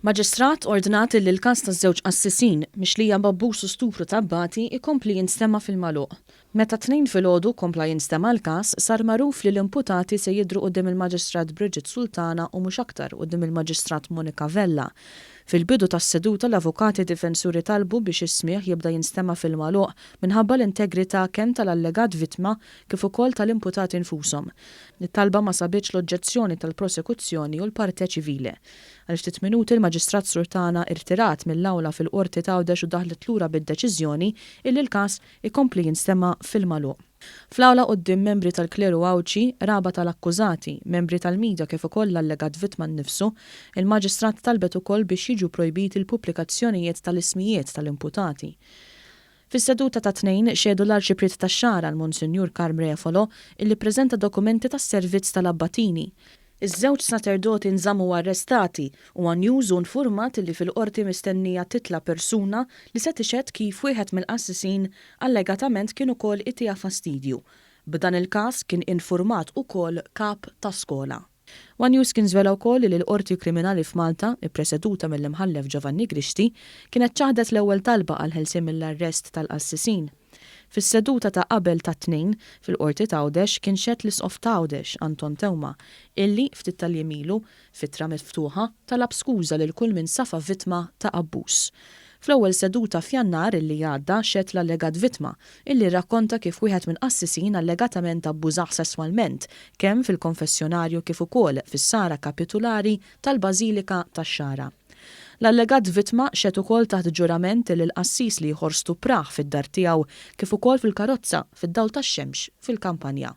Maġistrat ordnat illi l-każ taż-żewġ qassisin mixlija b'abbuż u stupru ta' abbati jkompli jinstema' fil-magħluq. Meta t-Tnejn filgħodu kompla jinstema' l-każ, sar magħruf li l-imputati se jidhru quddiem il-Maġistrat Bridget Sultana u mhux aktar quddiem il-Maġistrat Monica Vella. Fil-bidu tas-seduta l-avukati difensuri talbu biex is-smigħ jibda jinstema' fil-magħluq minħabba l-integrità kemm tal-allegat vittma kif ukoll tal-imputati nfushom. It-talba ma sabitx l-oġġezzjoni tal-prosekuzzjoni u l-parte civile. Għal ftit minuti l-Maġistrat Sultana irtirat mill-awla fil-Qorti t'Għawdex u daħlet lura bid-deċiżjoni illi l-każ ikompli jinstema' fil-magħluq. Fl-awla quddiem membri tal-kleru Għawdxi, qraba tal-akkużati, membri tal-media kif ukoll l-allegat vittma nnifsu, il-Maġistrat talbet ukoll biex jiġu projbiti l-pubblikazzjonijiet tal-ismijiet tal-imputati. Fis-seduta tat-Tnejn xehdu l-Arċipriet tax-Xagħra l-Monsinjur Karm Refolo illi ppreżenta dokumenti tas-servizz tal-abbatini. Iż-żewġ saċerdoti nżammu arrestati u one News hu nfurmat illi fil-Qorti mistennija titla' persuna li se tixhed kif wieħed mill-qassisin allegatament kien ukoll itiha fastidju. B'dan il-każ kien infurmat ukoll kap ta' skola. One News kien żvela wkoll li l-Qorti Kriminali f'Malta, ippreseduta mill-Imħallef Giovanni Grixti, kienet ċaħdet l-ewwel talba għall-ħelsien mill-arrest tal-qassisin. Fis-seduta ta' qabel tat-Tnejn, fil-Qorti t'Għawdex kien xehed l-Isqof t'Għawdex, Anton Teuma, illi, ftit tal-jiem ilu, f'ittra miftuħa, talab skuża lil kull min safa vittma ta' abbuż. Fl-ewwel seduta f'Jannar illi għadda xehed l-allegat vittma, illi rrakkonta kif wieħed mill-qassisin allegatament abbużah sesswalment kemm fil-konfessjonarju kif ukoll fis-sara kapitulari tal-Bażilika tax-Xagħra. L-allegat vittma xehed ukoll taħt ġurament illi l-qassis l-ieħor stuprah fid-dar tiegħu kif ukoll fil-karozza fid-dawl tax-xemx fil-kampanja.